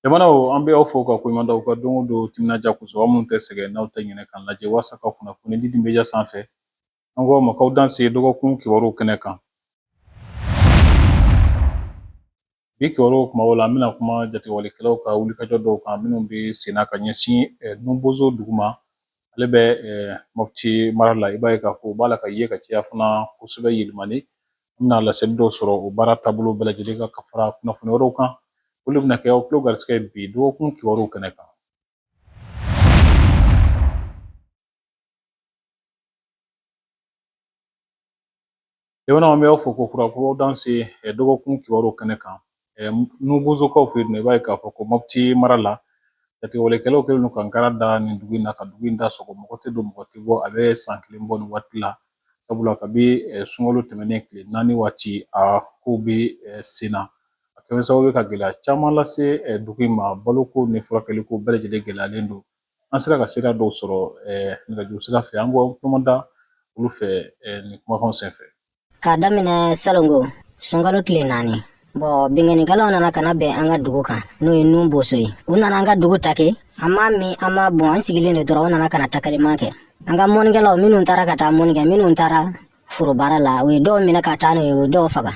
Jamanaw an bɛ aw fo ka koɲuman dɔn aw ka don o don timinandiya kosɔn, aw minnu tɛ sɛgɛn n'aw tɛ ɲinɛ k'an lajɛ walasa ka kunnafoni di media sanfɛ. An ko aw ma k'aw danse dɔgɔkun kibaruw kɛnɛ kan. Bi kibaruw kumaw la, an bɛna kuma jatigɛwalekɛlaw ka wulikajɔ dɔw kan minnu bɛ senna ka ɲɛsin Numubozo dugu ma. Ale bɛ Mopti mara la. I b'a ye k'a fɔ u b'a la ka ye ka caya fana kosɛbɛ Yelimani. An bɛna laseli dɔw sɔrɔ o baara taabolo bɛɛ lajɛlen kan ka fara kunnafoni wɛrɛw kan. Olu bɛna kɛ aw tulo garisɛgɛ bi dɔgɔkun kibaruw kɛnɛ kan. Jamana, an bɛ aw fo ko kura ko aw danse dɔgɔkun kibaru kɛnɛ kan. Numubozokaw fɛ yen nɔ, i b'a ye k'a fɔ ko Mopti mara la, jatigɛwalekɛlaw kɛlen don ka nkara da nin dugu in na, ka dugu in da sɔgɔ, mɔgɔ tɛ don, mɔgɔ tɛ bɔ. A bɛ san kelen bɔ nin waati la, sabula kabi sunkalo tɛmɛnen tile 4 waati, a kow bɛ sen na. A kɛlen sababu ye ka gɛlɛya caman lase dugu in ma, baloko ni furakɛliko bɛɛ lajɛlen gɛlɛyalen don. An sera ka sira dɔw sɔrɔ nɛgɛjuru sira fɛ, an ko kuma da olu fɛ nin kumakanw senfɛ. K'a daminɛ salongo sunkalo tile 4, bɔn binkannikɛlaw nana ka na bɛn an ka dugu kan, n'o ye Numubozo ye. U nana an ka dugu take, an m'a min, an m'a bɔn, an sigilen de dɔrɔn, u nana ka na takaliman kɛ. An ka mɔnikɛlaw minnu taara ka taa mɔni kɛ, minnu taara forobaara la, u ye dɔw minɛ ka taa n'u ye, u ye dɔw faga.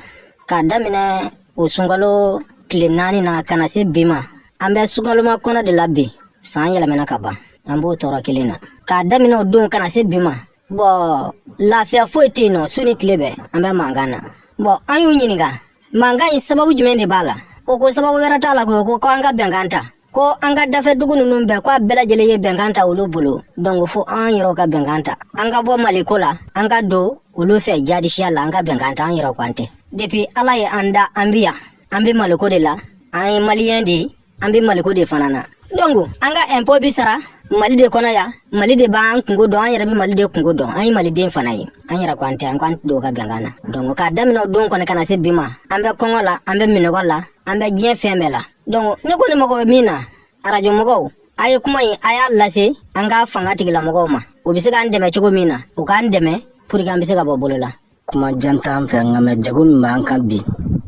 K'a daminɛ o sunkalo tile 4 na ka na se bi ma, an bɛ sunkaloma kɔnɔ de la bi, san yɛlɛmana ka ban, an b'o tɔɔrɔ kelen na. K'a daminɛ o don ka na se bi ma, bɔn lafiya foyi tɛ yen nɔ, su ni tile bɛɛ an bɛ mankan na. Bɔn an y'u ɲininka, mankan in sababu jumɛn de b'a la? O ko sababu wɛrɛ t'a la koyi, ko an ka bɛnkan ta, ko an ka dafɛ dugu ninnu bɛɛ, ko a bɛɛ lajɛlen ye bɛnkan ta olu bolo, donc fo an yɛrɛw ka bɛnkan ta, an ka bɔ Maliko la, an ka don olu fɛ jadisiya la, an ka bɛnkan ta, an yɛrɛw ko an tɛ. Depuis Ala ye an da, an bi yan, an bɛ Maliko de la, an ye maliyɛn de ye, an bɛ Maliko de fana na. Donc an ka impôt bi sara Mali de kɔnɔ yan, Mali de b'an kunko dɔn, an yɛrɛ bɛ Mali de kunko dɔn, an ye Maliden fana ye, an yɛrɛ ko an tɛ, an ko an tɛ don ka bɛnkan na. Donc k'a daminɛ o don kɔni ka na se bi ma, an bɛ kɔngɔ la, an bɛ minɔgɔ la, an bɛ diɲɛ fɛn bɛɛ la. Donc ne kɔni mago bɛ min na, arajo mɔgɔw, a ye kuma in a y'a lase an ka fanga tigilamɔgɔw ma, u bɛ se k'an dɛmɛ cogo min na, u k'an dɛmɛ pour que an bɛ se ka bɔ bolo la. Kuma jan t'an fɛ, nka mɛ degun min b'an kan bi,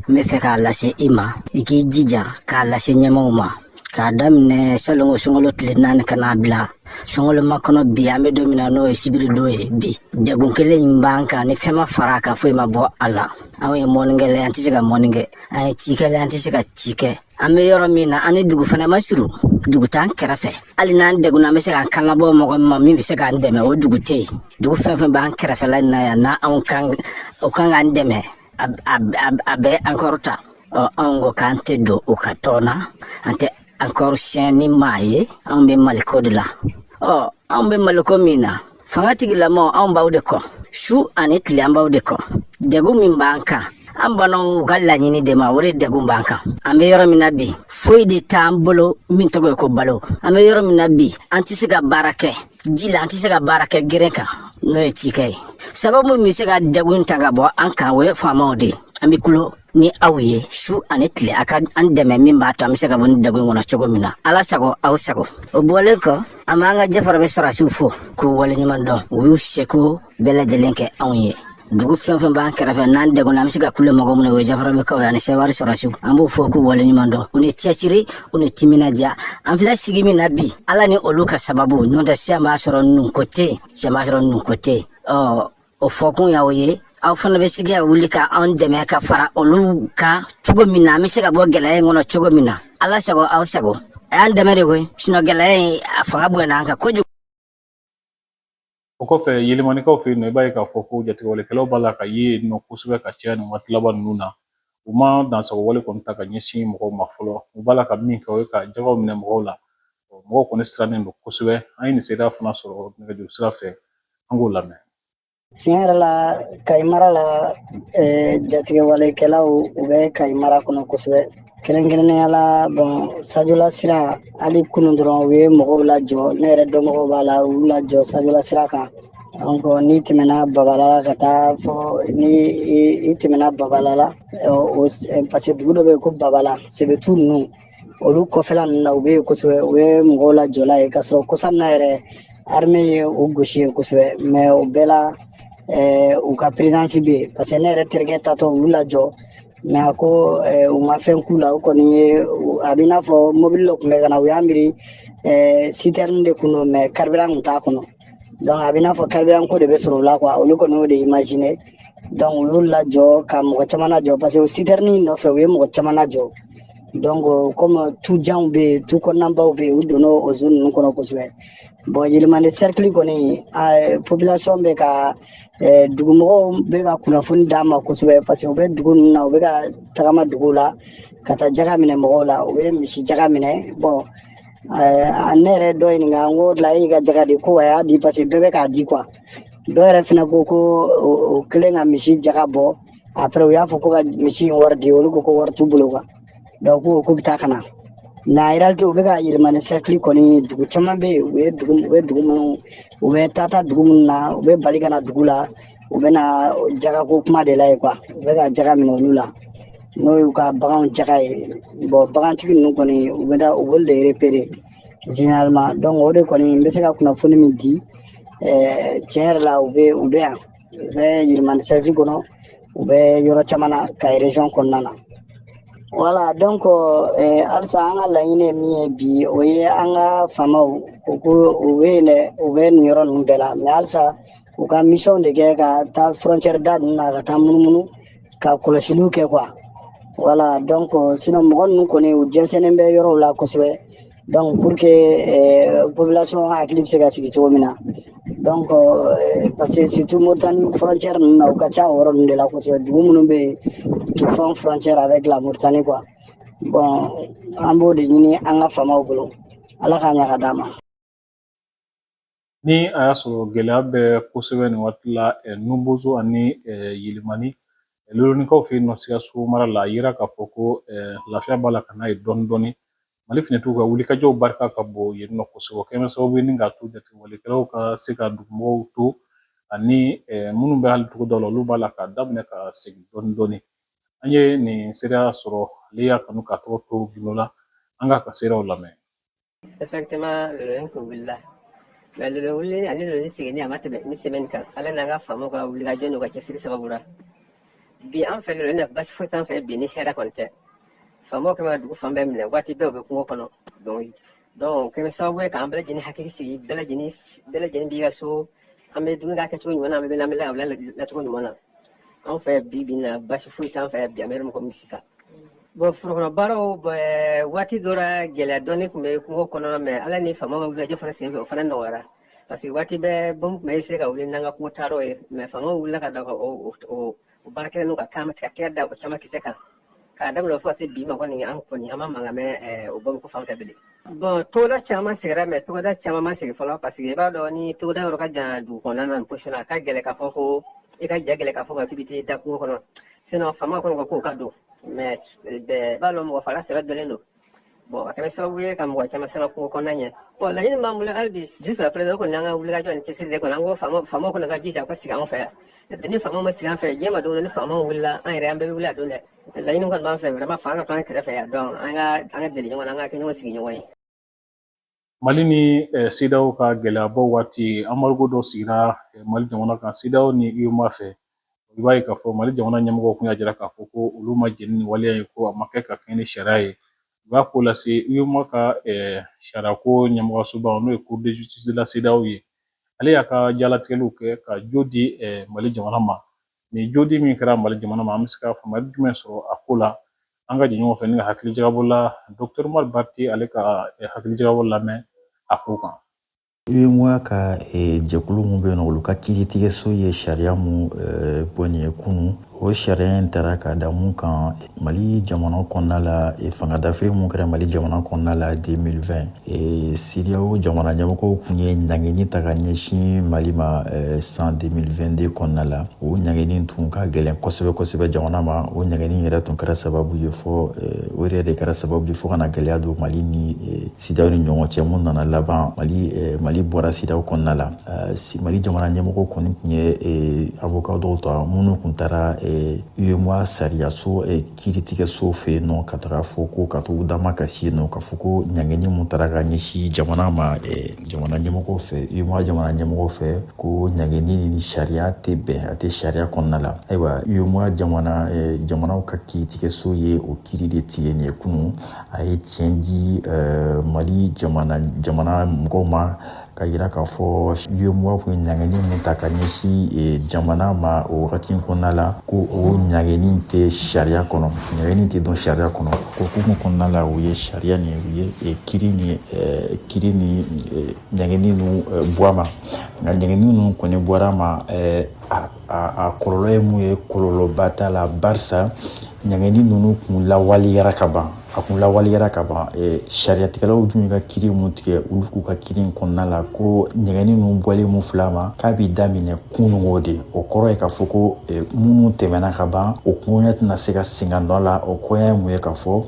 n bɛ fɛ k'a lase i ma, i k'i jija k'a lase ɲɛmaaw ma. K'a daminɛ salongo sunkalo tile 4 ka n'a bila sunkalo makɔnɔ bi, an bɛ don min na n'o ye sibiri don ye bi, degun kelen in b'an kan, ni fɛn ma fara a kan, foyi ma bɔ a la. Anw ye mɔnikɛla ye, an tɛ se ka mɔni kɛ, an ye cikɛla ye, an tɛ se ka ci kɛ. An bɛ yɔrɔ min na, an ni dugu fana ma surun, dugu t'an kɛrɛfɛ. Hali n'an degunna, an bɛ se k'an kan labɔ mɔgɔ min ma min bɛ se k'an dɛmɛ, o dugu tɛ yen. Dugu fɛn fɛn b'an kɛrɛfɛla in na yan, n'anw kan, o kan k'an dɛmɛ, a bɛ accord ta. Ɔ, anw ko k'an tɛ don u ka tɔn na, an tɛ accord signer ni maa ye, anw bɛ Maliko de la. Ɔ, anw bɛ Maliko min na, fanga tigilamaw, anw b'aw de kɔ su ani tile, an b'aw de kɔ. Degun min b'an kan, an banna u ka laɲini de ma, o de degun b'an kan. An bɛ yɔrɔ min na bi, foyi de t'an bolo min tɔgɔ ye ko balo. An bɛ yɔrɔ min na bi, an tɛ se ka baara kɛ ji la, an tɛ se ka baara kɛ geren kan, n'o ye cikɛ ye. Sababu min bɛ se ka degun ta ka bɔ an kan, o ye faamaw de ye. An bɛ kulo ni aw ye su ani tile, a ka an dɛmɛ min b'a to an bɛ se ka bɔ nin degun kɔnɔ cogo min na. Ala sago, aw sago. O bɔlen kɔ, an b'an ka Jɛfarabɛ sɔrɔdasiw fo k'u waleɲuman dɔn, u y'u seko bɛɛ lajɛlen kɛ anw ye. Dugu fɛn fɛn b'an kɛrɛfɛ, n'an degunna, an bɛ se ka kule mɔgɔ minnu, o ye Jɛfarabɛkaw ye ani Sewari sɔrɔdasiw. An b'u fo k'u waleɲuman dɔn, u ni cɛsiri, u ni timinadiya. An filɛ sigi min na bi, Ala ni olu ka sababu, n'o tɛ sisan b'a sɔrɔ nunko tɛ yen, sisan b'a sɔrɔ nunko tɛ yen. Ɔ, o fɔkun y'aw ye, aw fana bɛ se ka wuli ka anw dɛmɛ ka fara olu kan cogo min na, an bɛ se ka bɔ gɛlɛya in kɔnɔ cogo min na. Ala sago, aw sago, a y'an dɛmɛ de koyi, sinɔn gɛlɛya in a fanga bonyana an kan kojugu. O kɔfɛ, Yelimanikaw fɛ yen nɔ, i b'a ye k'a fɔ ko jatigɛwalekɛlaw b'a la ka ye yen nɔ kosɛbɛ ka caya nin waati laban ninnu na. U ma dansago wale kɔni ta ka ɲɛsin mɔgɔw ma fɔlɔ. U b'a la ka min kɛ, o ye ka jagaw minɛ mɔgɔw la. Mɔgɔw kɔni sirannen don kosɛbɛ. An ye nin seereya fana sɔrɔ nɛgɛjuru sira fɛ, an k'o lamɛn. Tiɲɛ yɛrɛ la, Kayi mara la, jatigɛwalekɛlaw u bɛ Kayi mara kɔnɔ kosɛbɛ, kɛrɛnkɛrɛnnenya la bɔn Sajola sira. Hali kunun dɔrɔn u ye mɔgɔw lajɔ, ne yɛrɛ dɔnbagaw b'a la, u y'u lajɔ Sajola sira kan. Donc n'i tɛmɛna Babala la ka taa fɔ ni i tɛmɛna Babala la, o parce que dugu dɔ bɛ yen ko Babala, Sebetu ninnu, olu kɔfɛla ninnu na, u bɛ yen kosɛbɛ. U ye mɔgɔw lajɔla ye k'a sɔrɔ kosa na yɛrɛ armée ye u gosi yen kosɛbɛ, mais o bɛɛ la u ka présence bɛ yen, parce que ne yɛrɛ terikɛ tatɔ, u y'u lajɔ. Mais a ko u ma fɛn k'u la. O kɔni ye, a bɛ i n'a fɔ mobili dɔ tun bɛ ka na, u y'a miiri citerne de kun don, mais carburant tun t'a kɔnɔ. Donc a bɛ i n'a fɔ carburant ko de bɛ sɔrɔ o la quoi. Olu kɔni y'o de imaginer. Donc u y'u lajɔ ka mɔgɔ caman lajɔ, parce que o citerne in nɔfɛ, u ye mɔgɔ caman lajɔ. Donc comme tu janw bɛ yen, tu kɔnɔnabaw bɛ yen, u donna o zone ninnu kɔnɔ kosɛbɛ. Bon, Yilimani cercle kɔni, population bɛ ka, dugumɔgɔw bɛ ka kunnafoni d'an ma kosɛbɛ, parce que u bɛ dugu ninnu na, u bɛ ka tagama duguw la ka taa jaga minɛ mɔgɔw la, u bɛ misi jaga minɛ. Bon, ne yɛrɛ dɔ ɲininka, n ko la e y'i ka jaga di? Ko a y'a di, parce que bɛɛ bɛ k'a di quoi. Dɔw yɛrɛ fana ko ko o kɛlen ka misi jaga bɔ, après u y'a fɔ ko ka misi in wari di, olu ko ko wari t'u bolo quoi. Donc ko k'u bɛ taa ka na. Mais en réalité, u bɛ ka Yilimani cercle kɔni, dugu caman bɛ yen, u ye dugu, u bɛ dugu minnu, u bɛ taa taa dugu minnu na, u bɛ bali ka na dugu la, u bɛ na jagako kuma de la yen quoi. U bɛ ka jaga minɛ olu la, n'o y'u ka baganw jaga ye. Bon, bagantigi ninnu kɔni, u bɛ taa, u b'olu de repérer généralement. Donc o de kɔni, n bɛ se ka kunnafoni min di, tiɲɛ yɛrɛ la, u bɛ yan, u bɛ Yilimani cercle kɔnɔ, u bɛ yɔrɔ caman na Kayi région kɔnɔna na. Voilà, donc halisa an ka laɲini ye min ye bi, o ye an ka faamaw, u ko u bɛ yen dɛ, u bɛ nin yɔrɔ ninnu bɛɛ la, mais halisa u ka mission de kɛ ka taa frontière da ninnu na, ka taa munumunu ka kɔlɔsiliw kɛ quoi. Voilà, donc sinon mɔgɔ ninnu kɔni, u jɛnsɛnnen bɛ yɔrɔw la kosɛbɛ. Donc pour que population hakili bɛ se ka sigi cogo min na. Donc parce que surtout Mauritanie frontière ninnu na, u ka ca o yɔrɔ ninnu de la kosɛbɛ, dugu minnu bɛ yen qui font frontière avec la Mauritanie quoi. Bon, an b'o de ɲini an ka faamaw bolo, Ala k'a ɲɛ ka d'an ma. Ni a y'a sɔrɔ gɛlɛya bɛ kosɛbɛ nin waati la Nbozo ani Yilimani Lolonikaw fɛ yen nɔ, Sikaso mara la, a yira k'a fɔ ko lafiya b'a la ka n'a ye dɔɔni dɔɔni. Mali finitigiw ka wulikajɔw barika ka bon yen nɔ kosɛbɛ. O kɛlen sababu ye ni k'a to jatigɛwalekɛlaw ka se ka dugumɔgɔw to, ani minnu bɛ hali togodaw la, olu b'a la k'a daminɛ ka segin dɔɔni dɔɔni. An ye nin seereya sɔrɔ, ale y'a kanu k'a tɔgɔ to gindo la. An k'a ka seereyaw lamɛn. Effectivement, loloni kun wulila, mais lolo wulili ani loloni seginni, a ma tɛmɛ ni semaine kan. Ala n'an ka faamaw ka wulikajɔ n'u ka cɛsiri sababu la, bi an fɛ loloni na, basi foyi t'an fɛ bi ni hɛrɛ kɔni tɛ. Faamaw kɛmɛ ka dugu fan bɛɛ minɛ, waati bɛɛ u bɛ kungo kɔnɔ. Donc kɛmɛ sababu ye k'an bɛɛ lajɛlen hakili sigi, bɛɛ lajɛlen b'i ka so, an bɛ dumuni kɛ cogo ɲuman na, an bɛ an bɛ lacogo ɲuman na. An fɛ bi bi in na, basi foyi t'an fɛ bi, an bɛ yɔrɔ min komi sisan. Bon, forokɔnɔ baaraw, waati dɔ la gɛlɛya dɔɔni tun bɛ kungo kɔnɔ, mais Ala ni faamaw ka wulikajɔ fana senfɛ, o fana nɔgɔyara, parce que waati bɛɛ bɔn tun bɛ se ka wuli n'an ka kungo taayɔrɔ ye, mais faamaw wulila ka da o baarakɛla ninnu ka taama ka tɛgɛ da o caman kisɛ kan k'a daminɛ fo ka se bi ma kɔni, an kɔni an ma mankan mɛn o bɔn ko fan fɛ bilen. Bon, togoda caman sigira, mais togoda caman ma sigi fɔlɔ, parce que i b'a dɔn ni togoda yɔrɔ ka jan dugu kɔnɔna na position na, a ka gɛlɛ k'a fɔ ko i ka ja gɛlɛ k'a fɔ k'i bɛ t'i da kungo kɔnɔ. Sinon faamaw kɔni ko k'o ka don, mais i b'a dɔn mɔgɔ fala sɛbɛ dɔlen don. Bon, a kɛra sababu ye ka mɔgɔ caman siran kungo kɔnɔna ɲɛ. Bon, laɲini b'an bolo hali bi jusqu'à présent, o kɔni an ka wulikajɔ ni cɛsiri de kɔnɔ, an ko faamaw kɔni ka jija u ka sigi an fɛ yan. Ni faamaw ma sigi an fɛ, diɲɛ ma don ni faamaw wulila, an yɛrɛ an bɛɛ bɛ wuli a don dɛ. Laɲini kɔni b'an fɛ vraiment, fanga ka to an kɛrɛfɛ yan. Donc an ka deli ɲɔgɔn na, an ka kɛ ɲɔgɔn sigiɲɔgɔn ye. Mali ni CEDEAO ka gɛlɛyabaw waati, embargo dɔ sigira Mali jamana kan CEDEAO ni UEMOA fɛ. I b'a ye k'a fɔ Mali jamana ɲɛmɔgɔw kun y'a jira k'a fɔ ko olu ma jɛn ni nin waleya ye, ko a ma kɛ ka kɛɲɛ ni sariya ye. U b'a ko lase UEMOA ka sariyako ɲɛmɔgɔsoba, n'o ye Cour de justice de la CEDEAO ye. Ale y'a ka jalatigɛliw kɛ ka jo di Mali jamana ma. Nin jodi min kɛra Mali jamana ma, an bɛ se ka faamuyali jumɛn sɔrɔ a ko la? An ka jɛ ɲɔgɔn fɛ ni ka hakili jagabɔ la Dr Umaru Barite, ale ka hakili jagabɔ lamɛn a ko kan. UEMOA ka jɛkulu mun bɛ yen nɔ, olu ka kiiritigɛso ye sariya mun bɔ nin ye kunun, o sariya in taara ka da mun kan, Mali jamana kɔnɔna la, fanga dafiri mun kɛra Mali jamana kɔnɔna la 2020, CEDEAO jamana ɲɛmɔgɔw kun ye ɲangini ta ka ɲɛsin Mali ma san 2022 kɔnɔna la. O ɲangini tun ka gɛlɛn kosɛbɛ kosɛbɛ jamana ma. O ɲangini yɛrɛ tun kɛra sababu ye fɔ, o yɛrɛ de kɛra sababu ye fo ka na gɛlɛya don Mali ni CEDEAO ni ɲɔgɔn cɛ, mun nana laban Mali bɔra CEDEAO kɔnɔna la. Mali jamana ɲɛmɔgɔw kɔni tun ye avocat dɔw ta minnu tun taara UEMOA sariyaso kiiritigɛso fɛ yen nɔ ka taga fɔ ko ka t'u damakasi yen nɔ k'a fɔ ko ɲangini mun taara ka ɲɛsin jamana ma, jamana ɲɛmɔgɔw fɛ, UEMOA jamana ɲɛmɔgɔw fɛ, ko ɲangini ni sariya tɛ bɛn, a tɛ sariya kɔnɔna la. Ayiwa, UEMOA jamanaw ka kiiritigɛso ye o kiiri de tigɛ nin ye kunun. A ye tiɲɛ di Mali jamana mɔgɔw ma ka yira k'a fɔ UEMOA kun ye ɲangini mun ta ka ɲɛsin jamana ma o wagati in kɔnɔna la, ko o ɲangini tɛ sariya kɔnɔ, ɲangini tɛ dɔn sariya kɔnɔ. Ko hukumu kɔnɔna la, u ye sariya nin, u ye kiiri ni ɲangini ninnu bɔ a ma. Nka ɲangini ninnu kɔni bɔra a ma, a kɔlɔlɔ ye mun ye? Kɔlɔlɔba t'a la, barisa ɲangini ninnu kun lawaleyara ka ban, a kun lawaleyara ka ban. Sariyatigɛlaw dun ka kiiri mun tigɛ, olu k'u ka kiiri in kɔnɔna la ko ɲangini ninnu bɔlen mun fila ma, k'a b'i daminɛ kunungo de. O kɔrɔ ye k'a fɔ ko minnu tɛmɛna ka ban, o koɲɛ tɛna se ka segin a nɔ la. O koɲɛ ye mun ye? K'a fɔ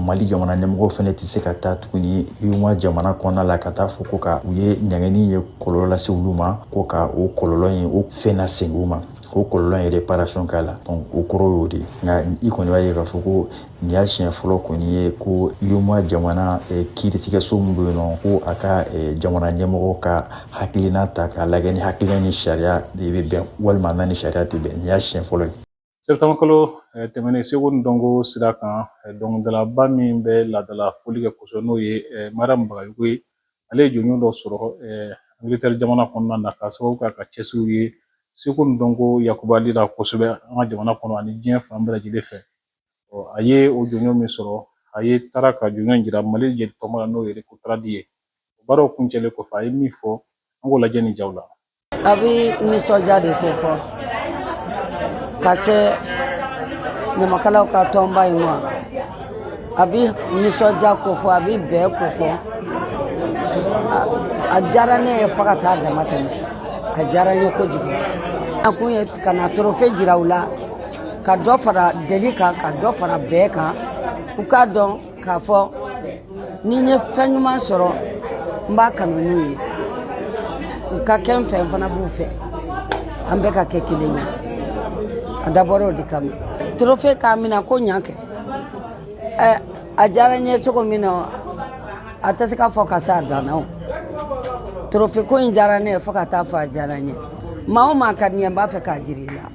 Mali jamana ɲɛmɔgɔw fɛnɛ tɛ se ka taa tuguni UEMOA jamana kɔnɔna la ka taa fɔ ko ka u ye ɲangini ye kɔlɔlɔ lase olu ma, ko ka o kɔlɔlɔ in o fɛn na segin u ma, k'o kɔlɔlɔ in réparation k'a la. Donc o kɔrɔ y'o de ye. Nka i kɔni b'a ye k'a fɔ ko nin y'a siɲɛ fɔlɔ kɔni ye ko UEMOA jamana kiiritigɛso min bɛ yen nɔ, ko a ka jamana ɲɛmɔgɔ ka hakilina ta k'a lajɛ ni hakilina ni sariya de bɛ bɛn walima n'a ni sariya tɛ bɛn. Nin y'a siɲɛ fɔlɔ ye. Sɛtanburukalo tɛmɛnen, seko ni dɔnko sira kan, dɔnkilidalaba min bɛ laadala foli kɛ kosɛbɛ, n'o ye Mariam Bagayogo ye, ale ye jɔnjɔn dɔ sɔrɔ Angleterre jamana kɔnɔna na k'a sababu kɛ a ka cɛsiriw ye seko ni dɔnko yakubali la kosɛbɛ an ka jamana kɔnɔ ani diɲɛ fan bɛɛ lajɛlen fɛ. A ye o jɔnjɔn min sɔrɔ, a ye taara ka jɔnjɔn jira Mali jeli tɔnba la, n'o ye Kotaradi ye. O baaraw kuncɛlen kɔfɛ, a ye min fɔ, an k'o lajɛ nin jaw la. A bɛ nisɔndiya de ko fɔ ka se ɲamakalaw ka tɔnba in ma. A bɛ nisɔndiya ko fɔ, a bɛ bɛn ko fɔ. A diyara ne ye fo ka taa dama tɛmɛ, a diyara n ye kojugu. A kun ye ka na trophée jira u la, ka dɔ fara deli kan, ka dɔ fara bɛɛ kan, u k'a dɔn k'a fɔ ni n ye fɛn ɲuman sɔrɔ, n b'a kanu n'u ye, u ka kɛ n fɛ, n fana b'u fɛ, an bɛɛ ka kɛ kelen ye. A dabɔra o de kama. Trophée k'a minɛ ko ɲa kɛ. Ɛ, a diyara n ye cogo min na, a tɛ se k'a fɔ ka se a dan na. O trophée ko in diyara ne ye fo ka taa fɔ a diyara n ye. Maa o maa ka di n ye, n b'a fɛ k'a jira i la,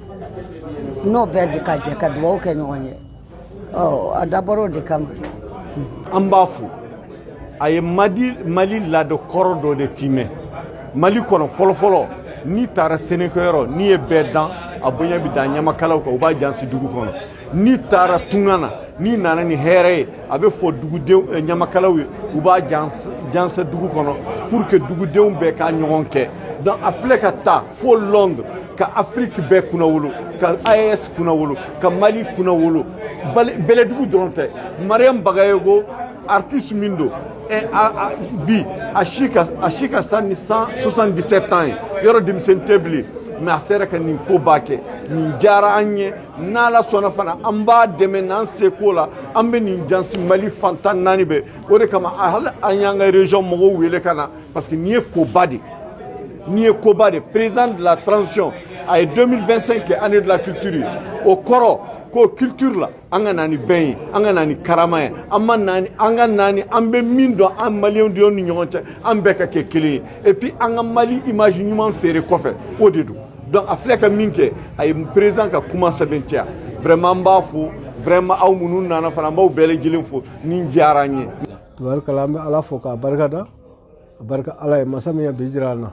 n'o bɛɛ di ka jɛ ka dugawu kɛ ɲɔgɔn ye. Ɔ, a dabɔra o de kama. An b'a fo. A ye Mali laada kɔrɔ dɔ de timɛ Mali kɔnɔ. Fɔlɔfɔlɔ, n'i taara sɛnɛkɛyɔrɔ, n'i ye bɛɛ dan, a bonya bɛ dan ɲamakalaw kan, u b'a jansi dugu kɔnɔ. N'i taara tunga na, n'i nana ni hɛrɛ ye, a bɛ fɔ dugudenw, ɲamakalaw ye, u b'a jansa dugu kɔnɔ pour que dugudenw bɛɛ ka ɲɔgɔn kɛ. Donc a filɛ ka taa fo Londres ka Afrique bɛɛ kunnawolo, ka AES kunnawolo, ka Mali kunnawolo. Bɛlɛdugu dɔrɔn tɛ. Mariam Bagayogo, artiste min don, bi a si ka sa ni 177 ans ye, yɔrɔ denmisɛnnin tɛ bilen, mais a sera ka nin ko ba kɛ. Nin diyara an ye. N'Ala sɔnna fana, an b'a dɛmɛ n'an seko la. An bɛ nin jansi Mali fan 14 bɛɛ. O de kama hali an y'an ka région mɔgɔw wele ka na, parce que nin ye koba de, nin ye koba de. Président de la transition a ye 2025 kɛ année de la culture ye. O kɔrɔ ko culture la, an ka na ni bɛn ye, an ka na ni karama ye, an ma na ni an ka na ni an bɛ min dɔn an maliyɛnw denw ni ɲɔgɔn cɛ, an bɛɛ ka kɛ kelen ye, et puis an ka Mali image ɲuman feere kɔfɛ, o de don. Donc a filɛ ka min kɛ, a ye président ka kuma sɛbɛntiya. Vraiment, an b'a fo. Vraiment, aw minnu nana fana, an b'aw bɛɛ lajɛlen fo. Nin diyara an ye. Tubarikala, an bɛ Ala fo k'a barikada, a barika Ala ye masa min ye bi jira an na.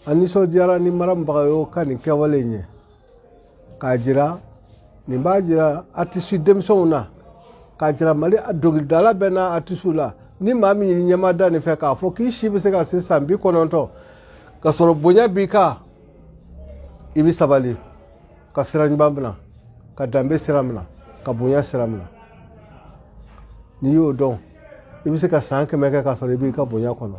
An nisɔndiyara ni Mariam Bagayogo ka nin kɛwale in ye k'a jira. Nin b'a jira artiste denmisɛnw na, k'a jira Mali dɔnkilidala bɛɛ n'a artiste la. Ni maa min y'i ɲɛma da nin fɛ k'a fɔ k'i si bɛ se ka se san 90 ka sɔrɔ bonya b'i kan, i bɛ sabali ka sira ɲuman minɛ, ka danbe sira minɛ, ka bonya sira minɛ. N'i y'o dɔn, i bɛ se ka san 100 kɛ k'a sɔrɔ i b'i ka bonya kɔnɔ.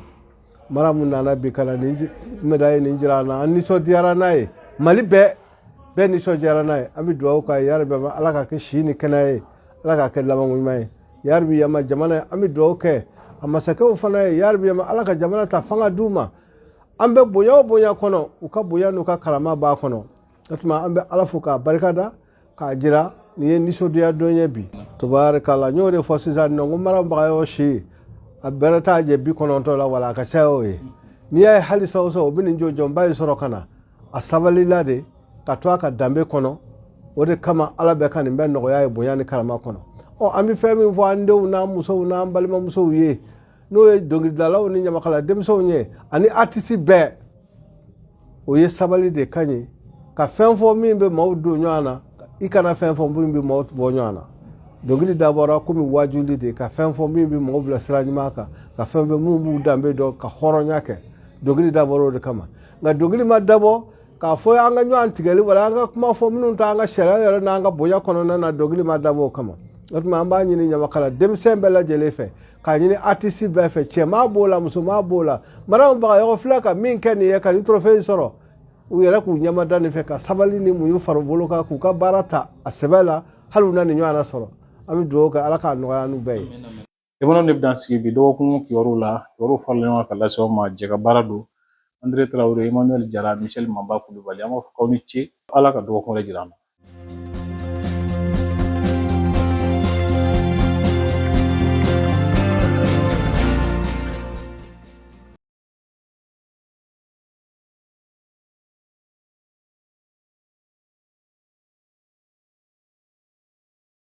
Mariam nana bi ka na nin médaille nin jira an na, an nisɔndiyara n'a ye. Mali bɛɛ bɛɛ nisɔndiyara n'a ye. An bɛ dugawu k'a ye yarabi, Ala k'a kɛ si ni kɛnɛya ye, Ala k'a kɛ labanko ɲuman ye yarabi. Yama jamana ye, an bɛ dugawu kɛ a masakɛw fana ye yarabi. Yama, Ala ka jamana ta fanga d'u ma. An bɛ bonya o bonya kɔnɔ, u ka bonya n'u ka karama b'a kɔnɔ. O tuma an bɛ Ala fo k'a barika da k'a jira nin ye nisɔndiya don ye bi. Tubaarikala, n y'o de fɔ sisan nɔ, n ko Mariam Bagayogo si a bɛrɛ t'a jɛ 90 la, wala a ka ca o ye. N'i y'a ye halisa o sɔrɔ, o bɛ nin jɔnjɔnba in sɔrɔ ka na, a sabalila de ka to a ka danbe kɔnɔ. O de kama Ala bɛ ka nin bɛɛ nɔgɔya ye bonya ni karama kɔnɔ. Ɔ, an bɛ fɛn min fɔ an denw n'an musow n'an balimamusow ye, n'o ye dɔnkilidalaw ni ɲamakala denmisɛnw ye ani artiste bɛɛ, o ye sabali de ka ɲi. Ka fɛn fɔ min bɛ maaw don ɲɔgɔn na, i kana fɛn fɔ min bɛ maaw bɔ ɲɔgɔn na. Dɔnkili dabɔra komi wajuli de, ka fɛn fɔ min bɛ mɔgɔw bila sira ɲuman kan, ka fɛn fɔ min b'u danbe dɔn, ka hɔrɔnya kɛ. Dɔnkili dabɔra o de kama. Nka dɔnkili ma dabɔ k'a fɔ an ka ɲɔgɔn tigɛli wala an ka kuma fɔ minnu t'an ka sariya yɛrɛ n'an ka bonya kɔnɔna na. Dɔnkili ma dabɔ o kama. O tuma an b'a ɲini ɲamakala denmisɛn bɛɛ lajɛlen fɛ, k'a ɲini artiste bɛɛ fɛ, cɛman b'o la, musoman b'o la, Mariam Bagayogo filɛ ka min kɛ nin ye, ka nin trophée sɔrɔ, u yɛrɛ k'u ɲɛmada nin fɛ, ka sabali ni muɲu fara u bolo kan, k'u ka baara ta a sɛbɛ la, hali u na nin ɲɔgɔn sɔrɔ. An bɛ dugawu kɛ, Ala k'a nɔgɔya n'u bɛɛ ye. Jamanaw de bɛ dan sigi bi dɔgɔkun kibaru la. Kibaru faralen ɲɔgɔn kan ka lase aw ma, jɛ ka baara don Andre Traoré, Emmanuel Jara, Michel Mamba Kulubali. An b'a fɔ k'aw ni ce, Ala ka dɔgɔkun wɛrɛ jira an na.